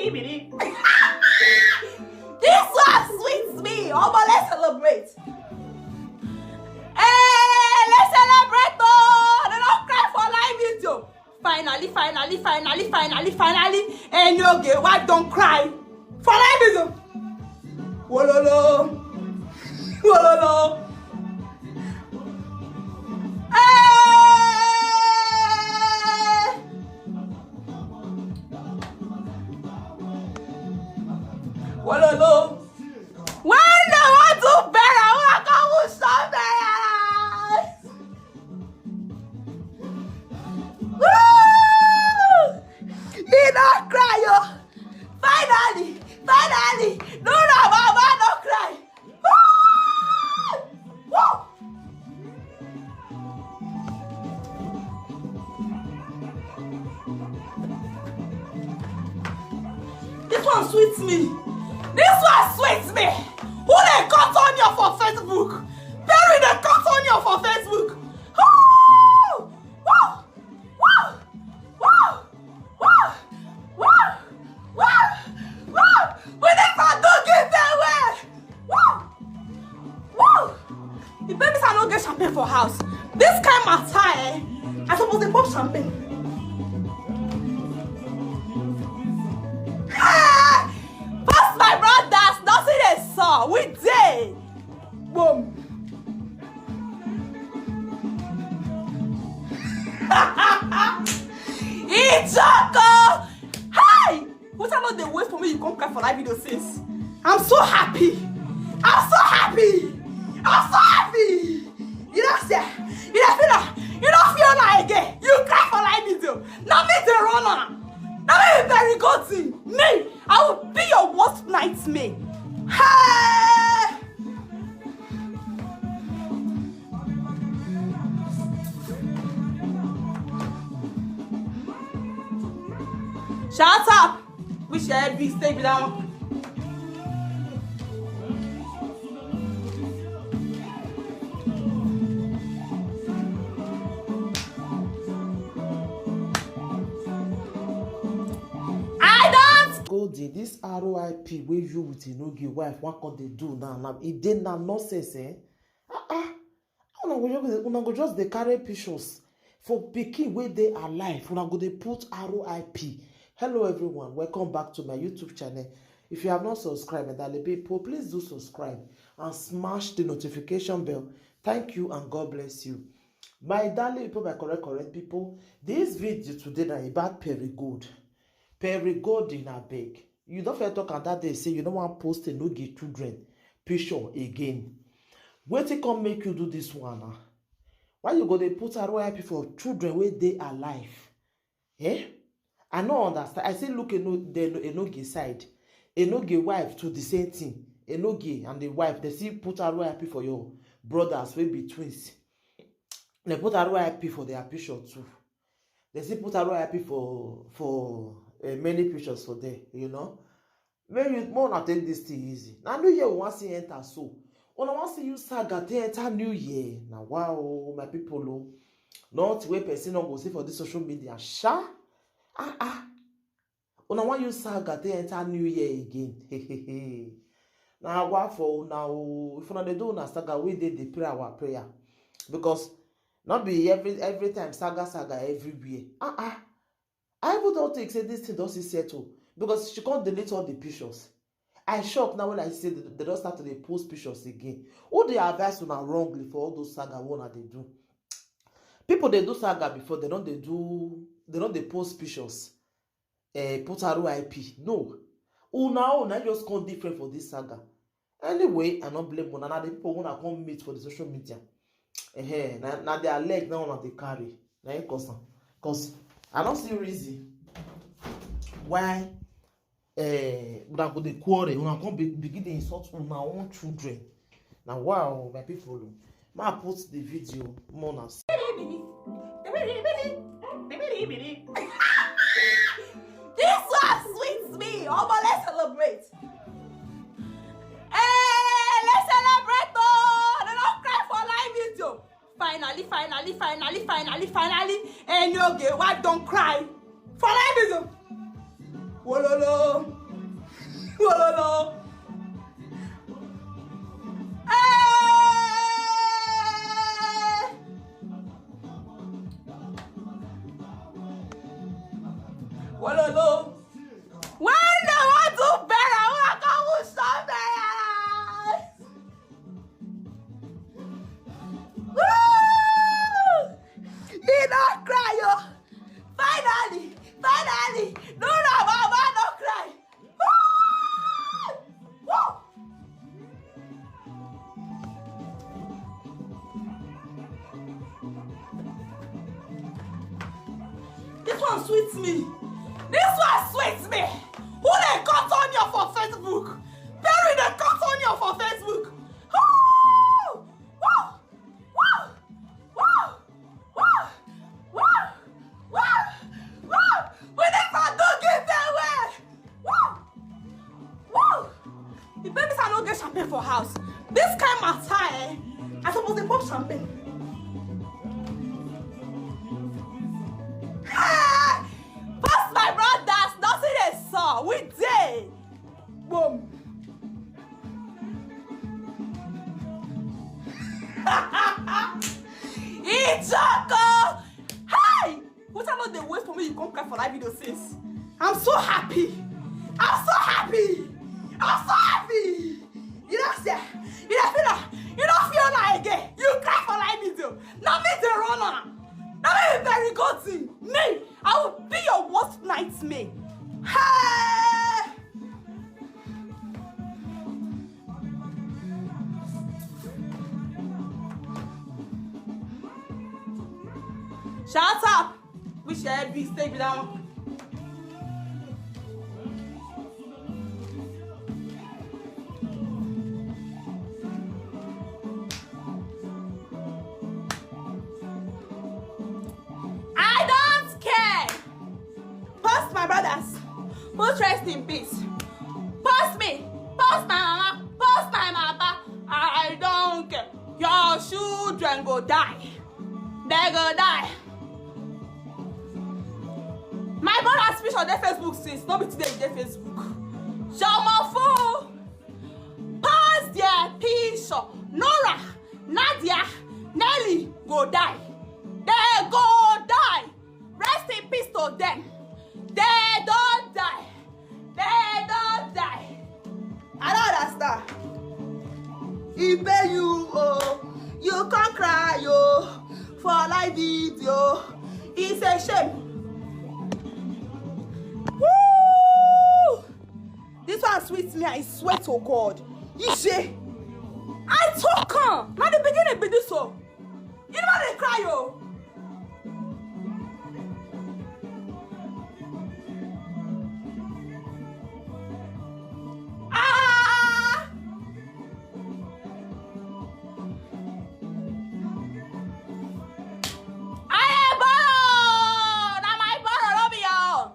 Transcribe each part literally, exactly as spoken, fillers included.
This one sweet me. Omo, let's celebrate. Hey, let's celebrate, oh! They don't cry for live video. Finally, finally, finally, finally, finally, any oge wife don cry for live video. Wololo, wololo. Hey! Wololo. When they want to bury, I want to come with something. Woo! Me no cry, oh. Finally, finally, no, no, mama, no cry. Woo! Woo! This one sweet me. This one sweet me. Who they cut on you for Facebook? Perry, they cut on you for Facebook. Woo! Woo! Woo! Woo! Woo! Woo! Woo! Woo! We never do give away. Woo! Woo! The baby say I no get champagne for house. This kind matter, eh? I suppose dey pop champagne. Ah! Pass my brothers, nothing dey sup. We dey. Boom. Ijoko! Hey! What I know they wait for me, you come cry for live video since. I'm so happy. I'm so happy. I'm so happy. You know, say, you know, feel like, you don't feel like again. You cry for live video. Now me the runner. Now me very good thing. Me, I will be your worst nightmare. Hey! Shut up! Which head big stay be that one? I don't. Goldie, this R I P wey you with Enogie wife wan come dey do now, now e dey na nonsense, eh? Ah ah. Una go just, una go just dey carry pictures for pikin wey dey alive. Una go dey put R I P. Hello everyone, welcome back to my YouTube channel. If you have not subscribed, my darling people, please do subscribe and smash the notification bell. Thank you and God bless you. My darling people, my correct, correct people, this video today na about Perry Gold. Perry Gold in abeg. You don first talk am that day say you no wan post Enogie children picture again. Wetin come make you do this one now? Why you go dey put R I P for children wey dey alive? Eh? I no understand. I say look Eno-, the Eno-, Enogie side. Enogie wife to the same thing. Enogie and the wife, they still put R I P for your brothers wey be twins. They put R I P for their picture too. They still put R I P for, for, eh, many pictures for there, you know. Make you, make una take this thing easy. Na new year we wan see enter so. Una wan see you saga take enter new year. Na wow, my people o. Not wey person no go see for this social media. Sha? Ah ah. Una wan use saga take enter new year again. Na wa for una o. If una dey do una saga, we dey dey pray our prayer. Because no be every, every time saga, saga everywhere. Ah ah. I even don think say this thing don still settle because she come delete all the pictures. I shock now when I see say they, they don start to dey post pictures again. Who dey advise una wrongly for all those saga wey una dey do? People dey do saga before, they don dey do, they don dey post pictures. Eh, put R I P. No. Una own na just come different for this saga. Anyway, I no blame una. Na the people wey una come meet for the social media. Eh, na, na their leg now una dey carry. Na im cause am. 'Cause I no see reason why, eh, una go dey quarrel, una come be, begin dey insult una own children. Na wow, my people o. Ma put the video, more na see. This one sweet me. Omo, let's celebrate. Hey, let's celebrate, oh! They don't cry for live video. Finally, finally, finally, finally, finally, Enogie wife don cry for live video. Wololo. Wololo. When they want to bear, I want to come with something. Woo! He don't cry, yo. Finally, finally, no, no, mama, no cry. Woo! Woo! This one sweets me. This one sweets me. Who they cut on you for Facebook? Perry, they cut on you for Facebook. Woo! Woo! Woo! Woo! Woo! Woo! Woo! Woo! We never do giveaway. Woo! Woo! The baby say I no get champagne for house. This kind matter, eh? I suppose dey pop champagne. Hey! Pass my brothers, nothing dey sup. We dey. Boom. Ichoko! Hey! What I know they wait for me, you come cry for that video since. I'm so happy. I'm so happy. I'm so happy. You know, say, you know, feel that. You don't feel like again. You cry for that video. Not me, the runner. Not me, very good thing. Me, I will be your worst nightmare. Hey! Shut up! Which head we stay with that one? I don't care. Post my brothers. Post rest in peace. Post me. Post my mama. Post my papa. I don't care. Your children go die. They go die. My brother's picture dey Facebook since. No be today e dey Facebook. Shomofu. Post their picture. Nora, Nadia, Nelly go die. They go die. Rest in peace to them. They don't die. They don't die. I don't understand. He pay you, oh, you can't cry, oh, for live video. It's a shame. Woo! This one sweet me, I swear to God. You say, I talk am. Na the beginning be this, oh. You never dey cry, oh. Ah! I dey borrow. Na my borrow, no be your own.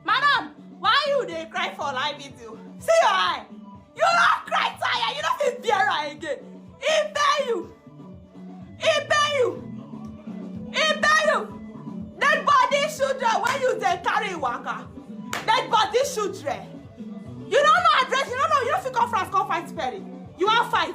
Madam, why you dey cry for live video? See your eye. You don cry tire. You no fit bear am again. E pay you. E pay you. E pay you. Dead body children wey you dey carry waka. Dead body children. You no know address. You no know. You no fit come France come fight Perry. You wan fight.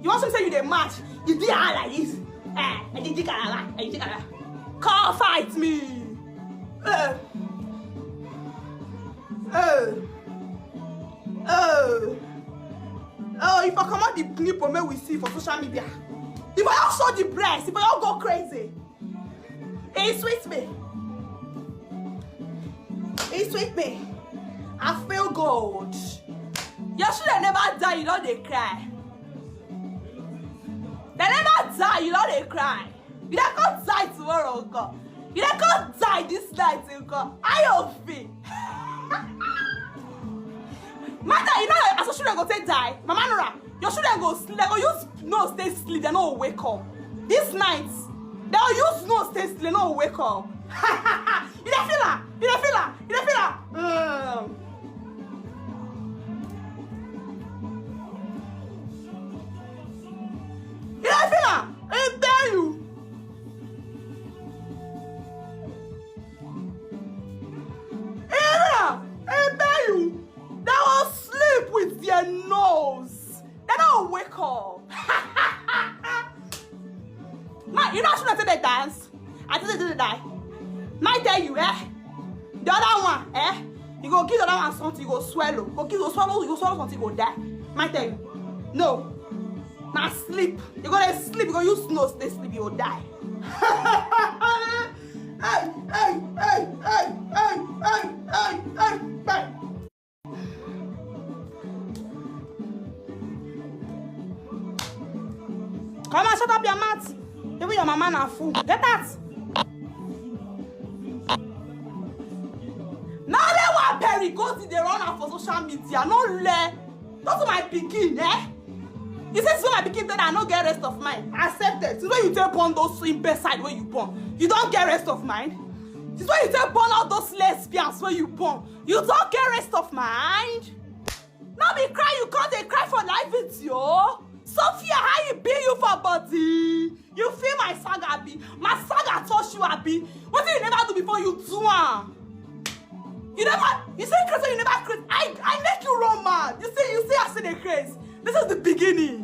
You wan show me say you dey mad. You dey high like this. Eh, ejiji kalala, ejiji kalala. Come fight me. Eh. Eh. Eh. Oh, if I comot the nipple, make we see for social media. If I all show the breast, if I all go crazy. E sweet me. E sweet me. I feel good. Your children never die, you don dey cry. They never die, you don dey cry. You dey come die tomorrow, God. You dey come die this night, God. How you feel? Mother, you know as your children go take die? Mama Nora, your children go sleep. They go use nose take sleep. They no wake up. This night, they go use nose take sleep. They no wake up. You dey feel am? You dey feel am? You dey feel am? Mm. You dey feel am? I tell you. You dey feel am? I tell you. They will sleep with their nose. They don't wake up. Ma, you know how should I say they dance? I think they do the die. Might tell you, eh? The other one, eh? Go give another one something, you go swallow. Go give, go swallow, you go swallow something, you go die. My time. No. Now sleep. You go to sleep, you go use nose, they sleep, you go die. Hey, hey, hey, hey, hey, hey, hey, hey, hey, hey. Come on, shut up your mouth. Even your mama na fool. Get out. Now they want Perry go to the run am for social media. No le. Talk to my pikin, eh? You say so my pikin that I no get rest of mind. Accept it. So when you take born those imbecile when you born, you don't get rest of mind. This when you take born all those lesbians when you born, you don't get rest of mind. No be cry you come dey cry for live video. Sophia, how you be you for body? You feel my saga abi? My saga touch you abi? Wetin you never do before you do am. You never, you say craze, you never craze. I, I make you run mad. You see, you see, I see the craze. This is the beginning.